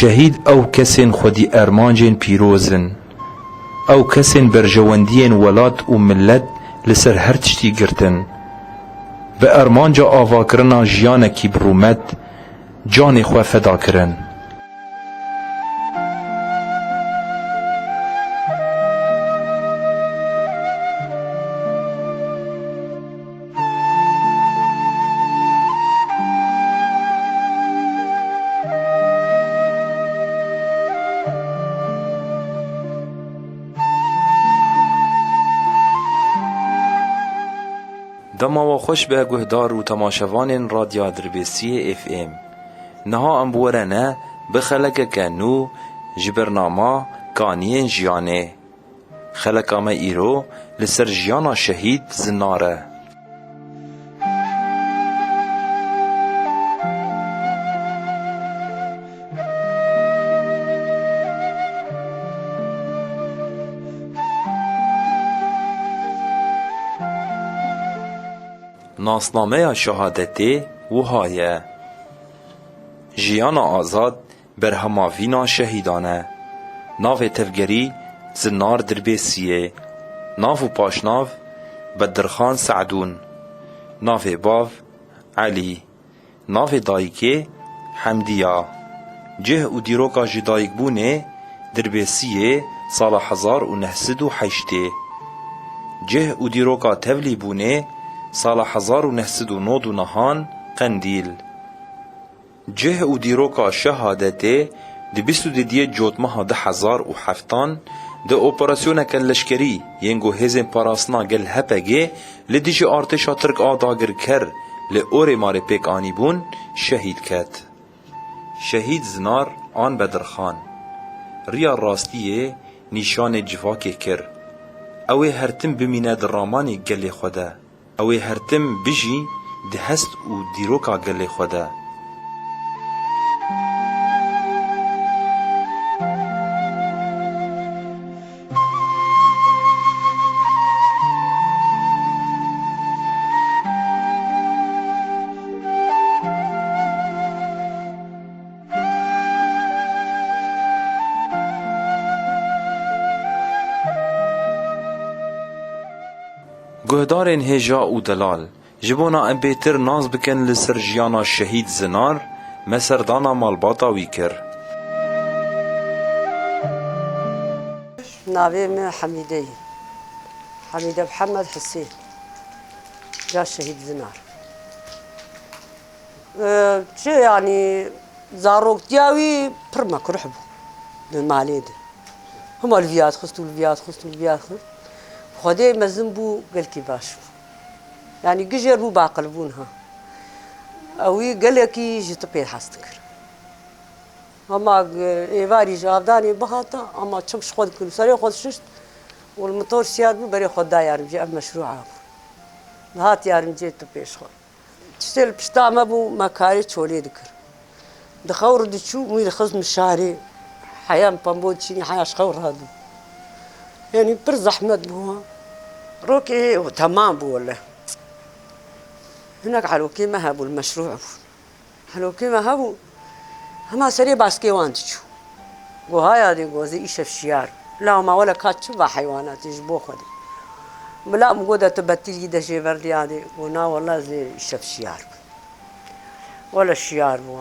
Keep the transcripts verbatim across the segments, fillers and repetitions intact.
Şehîd ew kesên xwedî ermancên pîroz in. Ew kesên berjewendiyên welat û milet li ser her tiştî girtin. Bi ermanca avakirina jiyanekî bi rûmet, canê xwe feda kirin. Dema we xweş be guhdar û temaşevanên Radya Dirbêsiyê F M. Niha em bi we re ne bi xelekeke nû ji bernama Kaniyên Jiyanê. Xeleka me îro li ser jiyana Şehîd Zinar e. Nasnameya şehadetê wiha ye: Jiyana azad berhema vîna şehîdan e. Navê tevgerî Zinar Dirbêsiyê. Nav û paşnav Bedirxan Se'dûn. Navê bav Elî. Navê dayikê Hemdiya. Cih û dîroka jidayikbûnê Dirbêsiyê sala hezar û neh sed û heştê. Cih û dîroka tevlîbûnê sala hezar û neh sed û nod û nehan Qendîl. Cih û dîroka şehadetê di bîst û didiyê Cotmeha du hezar û heftan di operasyoneke leşkerî yên ku hêzên parastina gel H P G li dijî artêşa Tirk a dagirker li Orêmarê pêk anîbûn, şehîd ket. Şehîd Zinar an Bedirxan riya rastiyê nîşanê civakê kir. Ew ê her tim bimîne di ramanê gelê xwe de. Ew ê her tim bijî di hest û dîroka gelê xwe de. Guhdarên hêja û delal, ji bona em bêtir nas bikin li ser jiyana Şehîd Zinar, me serdana malbata wî kir. Navê min Hemîde ye. Hemîde Mihemed Hisên. Ya Şehîd Zinar. Ee, çi, yanî, zaroktiya wî pir mekruh bû di malê de. Hema li viya dixist û li viya dixist û li viya dixist. Xwedê mezin bû, gelkî baş bû. Yanî, gijêr bû baqil bûn ha. Ew wî gelekî ji tipê hez dikir. Hema, e, êvarî ji avdanê bihata, hema çik ji xwe dikir û serê xwe dişişt û li motor siyar bû, berê xwe da yarim jî, ev meşrûa bû. Dihat yarim cê tu pêş xwe. Tiştê li pişta me bû, me karê çolê dikir. Di xew re diçû, wî dixist min şarê. Heya min pembo diçînî, heya ji xew radû. Yanî pir zehmet bû ha. Rokê temam bû wele. Hinek elokê me hebû, li meşrû bû. Helokê me hebû, hema serê baskê wan diçû. Go haya dê, go zê îşev şiyar. La ma wele ka çi va heywanatê ji bo Xwedê. Bila min go de tu betilî de jê berdî adê. Go na wele zê îşev şiyar bû. Wele şiyar bû.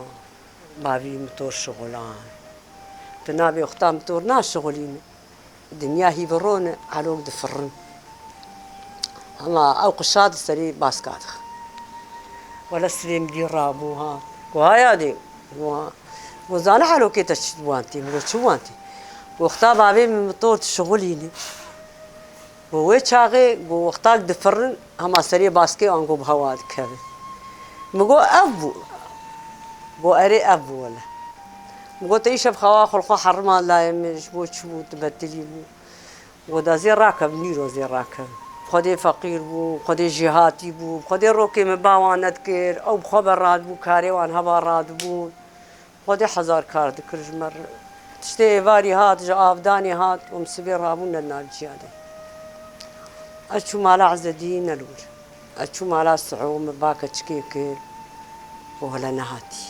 Bavî motor şixulan. Tu nabê wexta motor naşixulîne. Dinya hî bi ron e, elok difirin. Hema ew qişa di serê baska dixin. Wele sivê min dî rabû ha. Go haya dê, go, go zane halokê te çi wantî, go çi wantî? Go wexta bavê min mi to dişixulînî. Go wê çaxê, go wextak difirin, hema serê baskê an go bi hewa dikeve. Mi go ev bû. Go erê ev bû wele. Mi go te îşev xewa xwe li xwe herima layê min, ji bo çi bû, tu betilî bû. Go da zê rakev, nîro zê rakev. Xwedê feqîr bû, xwedê jêhatî bû, xwedê rokê min ba wan nedikir, ew bi xwe be radibû, karê wan heba radibûn. Xwedê hezar kar dikir ji me re. Tiştê êvarî hat, ji avdanê hat, em sibê rabûn ne nav ciya de. Ez çû mala Ezedî ne li wir. Ez çû mala Siho, min ba keçikê kir. Go hela nehatî.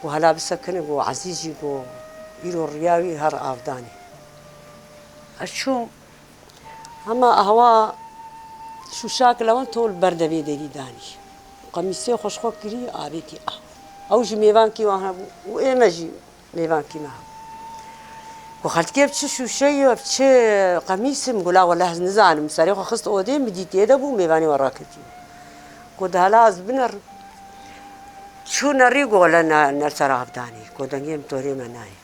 Go hela bisekine, go Ezîz jî go îro riya wî her avdanê. Ez çûm. Hema ahwa şûşak lewin tol ber devê derî danî. Qemîsê xwe ji xwe kirî, avêtî ahw. Ew jî mêvankî wan hebû û ê me jî mêvankî me hebû. Ku xelkê ev çi şûşe ye, ev çi qemîs e? Min got, la wele ez nizanim. Serê xwe xist odê, min dî tê de bû, mêvanê we raketî. Got, de hela ez binerim. Çû nerî, got, wele ne, ner ser avdanê. Got, dengê min torê me nayê.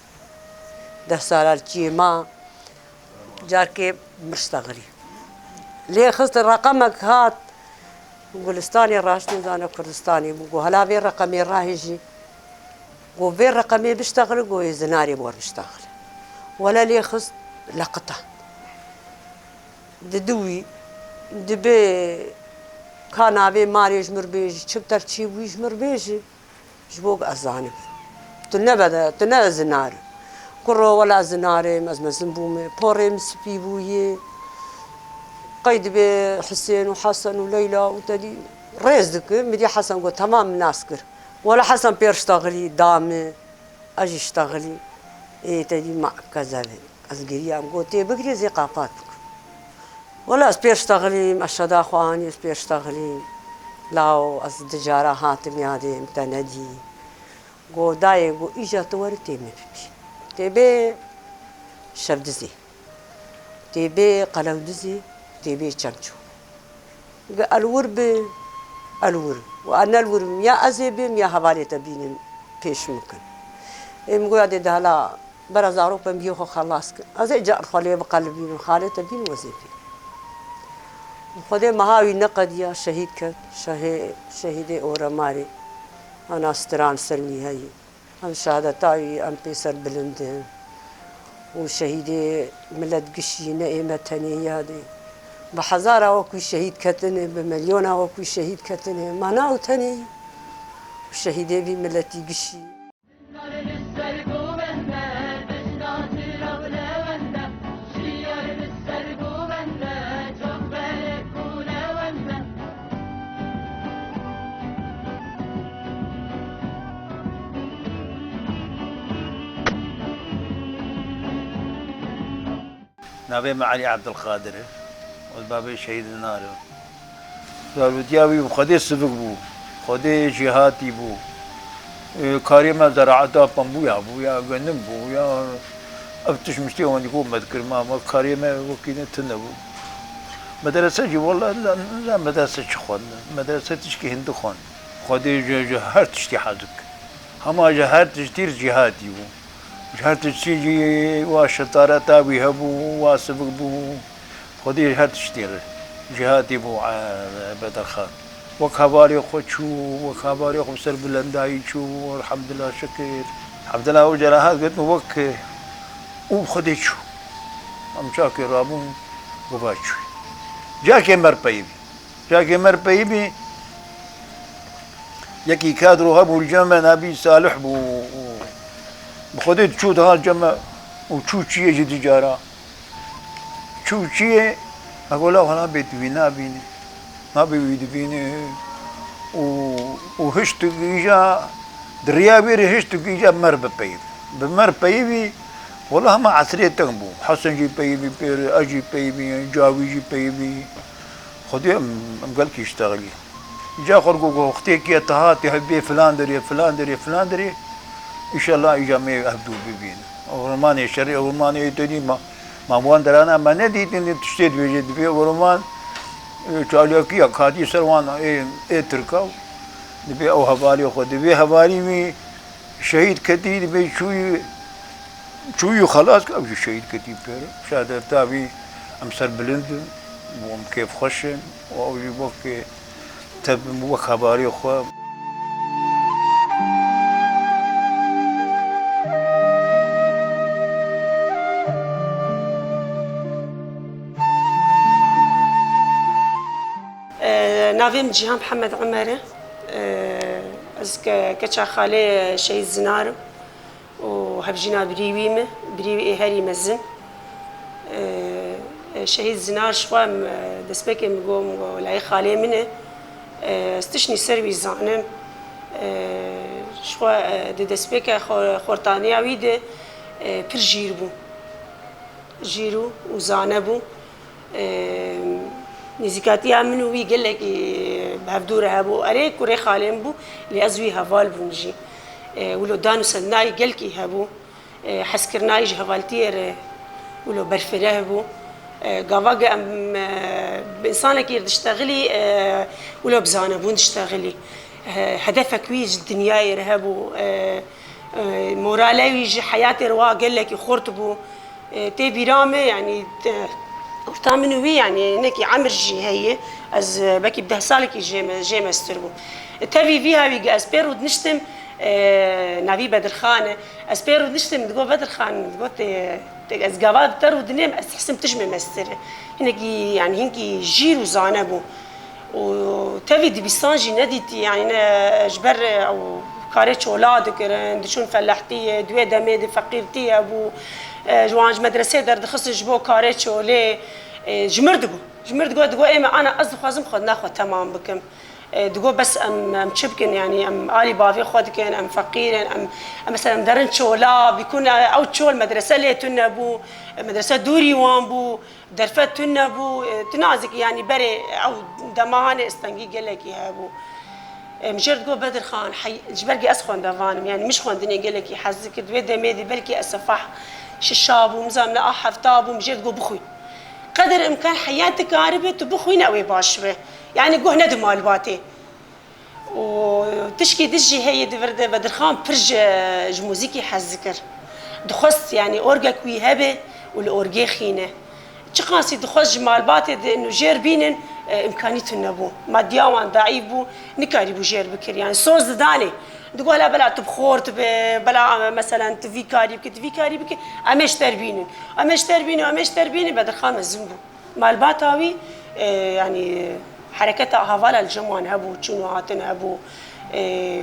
Deh sala li çiyê ma. Carkê min ştexilî. Lê xist reqemek hat, Gulistanê raşt nizane Kurdistanê bû. Got, hela vê reqemê rahêjî. Got, vê reqemê biştexilî, got, ê zinarê bor biştexilî. Wele lê xist leqita. Didi wî, dibê ka navê marê ji mir bêjî, çi bi terçî wî ji mir bêjî. Ji bo ku ez zanim. Tu ne bede, tu ne zinar. Kuro, wela zinar im, ez mezin bûme. Porê min spî bûye. Qey dibê Hisên û Hesen û Leyla û te dî rêz dikim. Min dî Hesen got, temam, min nas kir. Wela Hesen pêr ştexilî, da min. Ez jî ştexilî. Ê te dî ma kezebe. Ez giriyam. Got, tê bigirê, zê qapat bikim. Wela ez pêr ştexilîm, ez şeda xwe anî, ez pêr ştexilîm. Lawo, ez di cara hatim yadê, min te nedî. Go, dayê, go, îja tu were tê min bibî. Tê bê şevdizê. Tê bê qelewdizê, tê bê çemço. Gi el wir bi, el wir. Û ez ne li wir bim, ya ez ê bêm, ya hevalê te bînin pêş min kin. Ê min goya dê de hela Bera zarok ben biyê xwe xelas kir. Ez ê car xwe lê biqelibînim, xalê te bîn wezê bîn. Xwedê meha wî neqediya, şehîd ket. Şehê-, şehîdê Oremarê. Ana stiran ser wî heyî. Em şehadeta wî, em pê ser bilind in. Û şehîdê milet gişî ne ê me tenê yadê. Bi hezara wekî şehîd ketine, bi milyona wekî şehîd ketine. Ma na û tenê. Şehîdê vî miletî gişî. Navê me Elî Ebdulqadir e. Ez bavê Şehîd Zinar im. Zarûtiya wî bi Xwedê sivik bû. Xwedê jêhatî bû. Ê, karê me zeraeta pembûya bû, ya gendim bû, ya ev tişt miştê wan dî ku me dikir, ma, ma karê me wekî ne tune bû. Medrese jî, wela, ne, ne, medrese çi xwend? Medrese tişkî hindi xwend. Xwedê ji, ji her tiştî hez dikir. Hema ji her tiştî jêhatî bû. Ji her tiştî jî wa şetareta wî hebû, wa sivik bû. Xwedê ji her tiştî re jêhatî bû, e, Bedirxan. Wek hevalê xwe çû, wek hevalê xwe bi ser bilendayî çû, elhamdulillah, şikir. Evdela Ocalan hat got min wek û bi Xwedê çû. Em çakê rabûn, gova çû. Cakê mer peyivî. Cakê mer peyivî, yekî kadro hebû li cem me, navî Salih bû. Bi Xwedê diçû diha cem me û çû çiyê ji dicara. Çû çiyê, me got, "La xwe nabê tu wî nabînî." Nabê wî dibînî û, û hişt îja, di riya wî re hişt îja mer bi peyv. Bi mer peyvî, wela hema esrê teng bû. Hesen jî peyvî pêr, ez jî peyvî, Cawî jî peyvî. Xwedê em, em gelkî ştexilî. Îca xwe got, got, "Wextêkî ye, tu hatî, hebê filan derê, filan derê, filan derê. Înşallah îca me hevdû bibîn." Ewromanê şerê, ewromanê te dî ma, ma wan derana me nedîtin, tiştê dibêje, dibê ewroman, e, çalakiya katî ser wan ê, ê Tirka. Dibê ew hevalê xwe, dibê hevalî wî şehîd ketî, dibê çûyî, çûyî xelas, ew jî şehîd ketî pêre. Şehadeta wî em serbilind in û em kêfxweş in û ew jî wek tev, wek hevalê xwe. E, navê min Cîhan Mihemed Umer e. E, ez ke-, keça xalê Şehîd Zinar im û hevjîna birî wî me, birî wî ê herî mezin. E, e, Şehîd Zinar ji xwe em, e, destpêkê min got, min got, layê xalê min e. E, ez tiştî ser wî zanim. E, ji xwe, e, di destpêke xwe-, xortaniya wî de, e, pir jîr bû. Jîr û, û zane bû. Ê, nêzîkatiya min û wî gelekî bi hevdû re hebû. Erê, kurê xalê min bû, lê ez wî heval bûm jî. Ê, wilo dan û sendinayî gelkî hebû. Ê, hezkirinayî ji hevaltiyê re wilo berfireh bû. Ê, gava ge em, e, bi însanekî re diştexilî, e, wilo bi zanebûn diştexilî. E, hedefek wî ji dinyayê re hebû. E, e, morale wî ji heyatê re wa gelekî xurt bû. E, tê bîra me, yanî, te-, orta min û wî, yanî, hinekî emir jî heye. Ez, e, belkî bi deh salekî jê me-, jê mestir bûm. E, tevî vî hawî ge ez pê rû diniştim, e, navî Bedirxan e. Ez pê rû diniştim, digot, "Bedirxan," digot, "te, te, ez gava te rû dinêm, ez dihsim tu ji me mestir e." Hinekî, yanî, hinkî jîr û zane bû. Û tevî dibistan jî nedîtî, yanî ne ji ber ew karê çola dikirin, diçûn felehtiyê, di wê demê di feqîrtî hebû. E, ji wan ji medresê derdixistin ji bo karê çolê. E, ji mir digot. Ji mir digot, digot, "Ê me ana, ez dixwazim xwendina xwe temam bikim." E, digot, "Bes em, em çi bikin, yanî em alî bavê xwe dikin, em feqîr in, em, em mesela em derin çola, bîkûn ew çol medrese lê tune bû, e, medrese dûrî wan bû." Derfet tune bû, e, tu nazikî, yanî berê ew dema hanê stengî gelekî hebû. E, min jê re digot, "Bedirxan, hey-, ji ber ku ez xwendevan im, yanî min ji xwendinê gelekî hez dikir, di wê demê de belkî ez sefah şişa bûm, nizanim ne a hefta bûm." Min jê re digot, "Bixwîn. Qedir imkan heya tu karibe, tu bixwîne, ew ê baş be. Yanî guh nede malbatê." Û tişkî din jî heye di vir de, Bedirxan pir ji, ji muzîkî hez dikir. Dixwest, yanî orgek wî hebe û li orgê xîne. Çiqasî dixwest ji malbatê de nûjêr bînin, e, îmkanî tune bû. Madiya wan daîf bû, nikarîbû jêr bikir. Yanî soz didanê. Digot, "Hela bela tu bi xort be, bela, e, meselen tu vî karî bike, tu vî karî bike, em ê ji te re bînin. Em ê ji te re bînin, em ê ji te re bînin." Bedirxan mezin bû. Malbata wî, e, yanî hereketa hevala li cem wan hebû, çûn û hatin hebû. E,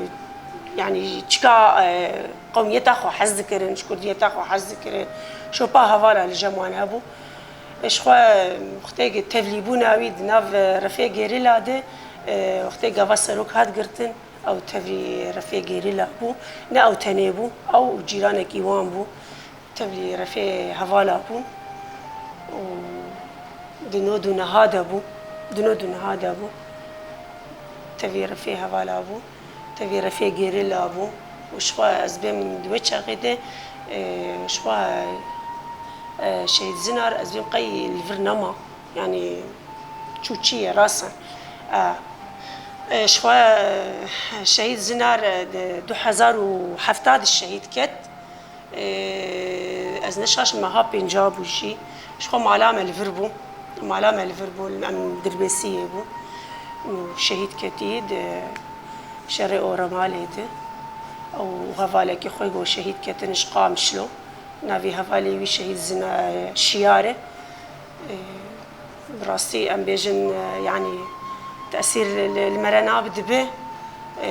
yanî çika, e, qewmiyeta xwe hez dikirin, ji kurdiyeta xwe hez dikirin. Şopa hevala li cem wan hebû. E, ji xwe wextê tevlîbûna wî di nav refê gerîla de, e, wextê gava serok hat girtin, ew tevlî refê gerîla bû. Ne ew tenê bû, ew û cîranekî wan bû. Tevlî refê hevala bûn û di nod û niha de bû, di nod û niha de bû. Tevlî refê hevala bû, tevlî refê gerîla bû û ji xwe ez bêm di wê çaxê de, e, ji xwe, e, Şehîd Zinar ez bêm qey li vir nema, yanî çû çi ye, rast e. E, e, ji xwe, e, Şehîd Zinar, e, di du hezar û heft de şehîd ket. Ê, ez ne şaş, meha pênca bû jî. Ji xwe mala me li vir bû. Mala me li vir bû, em Dirbêsiyê bû. Û şehîd ketî di şerê Oramalê de. Ew hevalekî xwe got şehîd ketin ji Qamişlo. Navê hevalê wî Şehîd Zina-, Şiyar e. Ê, Bi rastî em bêjin, e, yanî tesîr li, li, li me re nabe dibe. E,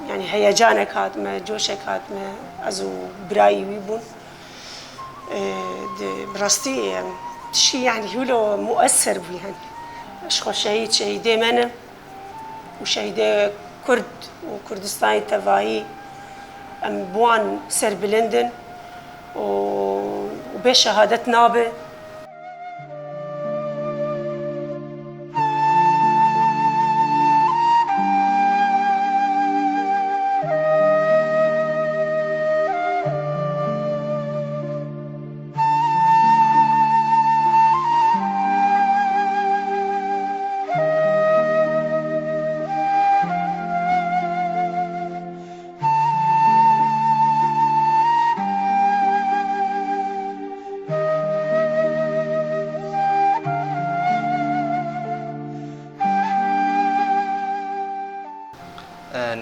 yanî heyecanek hat me, coşek hat me, ez û birayî wî bûn. E, di, bi rastî, em, tişî yanî wilo muesser bû yanî. Ji xwe şehîd, şehîdê me ne. Û şehîdê Kurd û Kurdistanê tevahî em bi wan serbilind in û, û bê şehadet nabe.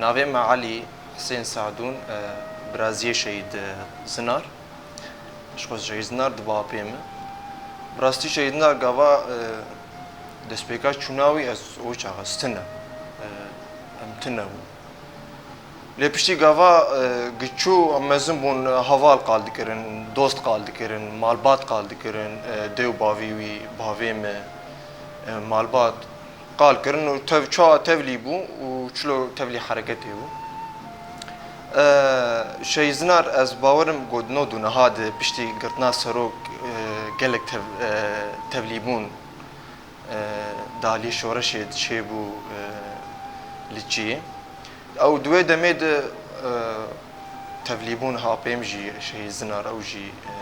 Navê me Elî Husên Sadûn, e, biraziyê Şehîd, e, Zinar. Ji xwe Şehîd Zinar dibe apê min. Bi rastî Şehîd Zinar gava, e, destpêka çûna wî ez o çax ez tune, e, em tune bûn. Lê piştî gava, e, giçû em mezin bûn, e, heval qal dikirin, dost qal dikirin, malbat qal dikirin, e, dê û bavî wî, bavê me, e, malbat qal kirin û tev-, çawa tevlî bû û çilo tevlî hereketê bû. E, Şehîd Zinar ez bawerim ku no dû niha di piştî girtina serok, e, gelek tev-, e, tevlîbûn, e, di aliyê şoreşê çêbû, e, li Çiyê. Ew di wê demê de, e, tevlîbûn ha pêm jî Şehîd Zinar ew jî, e,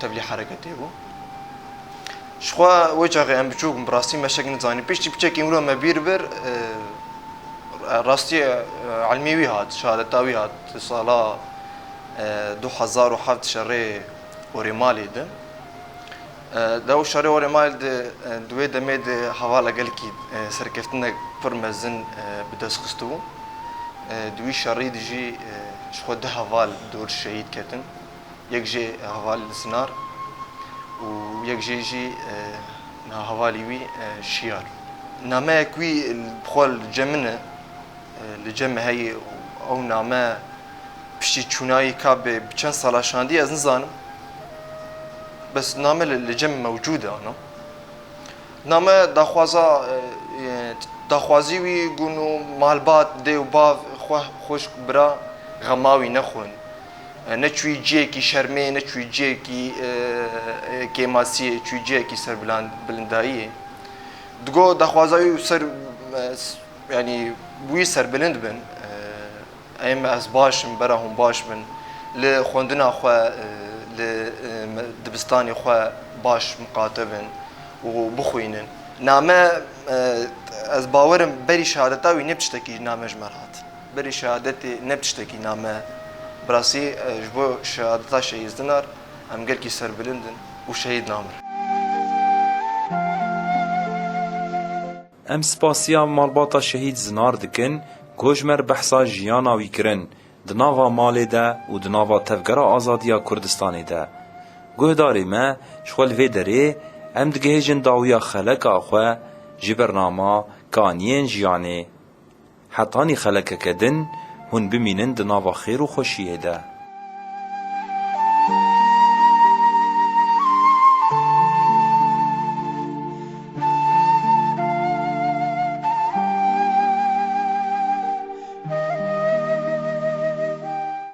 tevlî hereketê bû. Ji xwe wê çaxê em biçûk bi rastî me şek nizanî. Piştî piçekî wilo me bîr bir, e, rastî, e, ilmî wî hat, şehadeta wî hat sala, e, du hezar û heft şerê Orê Malê de. E, de ew şerê Orê Malê de, e, di wê demê de hevala gelkî, e, serkeftinek pir mezin, e, bi dest xistibû. E, di wî şerî de jî, e, ji xwe du heval dor şehîd ketin. Yek jê heval Zinar û yek jê jî, e, niha hevalî wî, e, Şiyar. Nameyek wî bi xwe li cem min e, e, li cem me heye û ew name piştî çûnayî ka bi, bi çend sala şandî ez nizanim. Bes name li, li cem mewcûd e, ano. Name daxwaza, e, e, daxwazî wî gun û malbat, dê û bav, xwe, xwişk, bira, xema wî nexwin. E, ne çûyî ciyekî şermê, ne çûyî ciyekî, e, e, kêmasiyê, çûyî ciyekî serbiland-, bilindayiyê. Digo daxwaza wî ser, e, s-, yanî wî serbilind bin. E, Em ez baş im, bera hûn baş bin. Li xwendina xwe, e, li, e, me-, dibistanê xwe baş miqate bin û bixwînin. Name, e, ez bawerim berî şehadeta wî ne bi tiştekî name ji me re hat. Berî şehadetê ne bi tiştekî name. Bi rastî, e, ji bo şehadeta Şehîd Zinar em gelkî serbilind in û şehîd namir. Em spasiya malbata Şehîd Zinar dikin ku ji me re behsa jiyana wî kirin di nava malê de û di nava Tevgera Azadiya Kurdistanê de. Guhdarê me, ji xwe li vê derê em digihêjin dawiya xeleka xwe ji bernama Kaniyên Jiyanê. Hetanî xelekeke din hûn bimînin di nava xêr û xweşiyê de.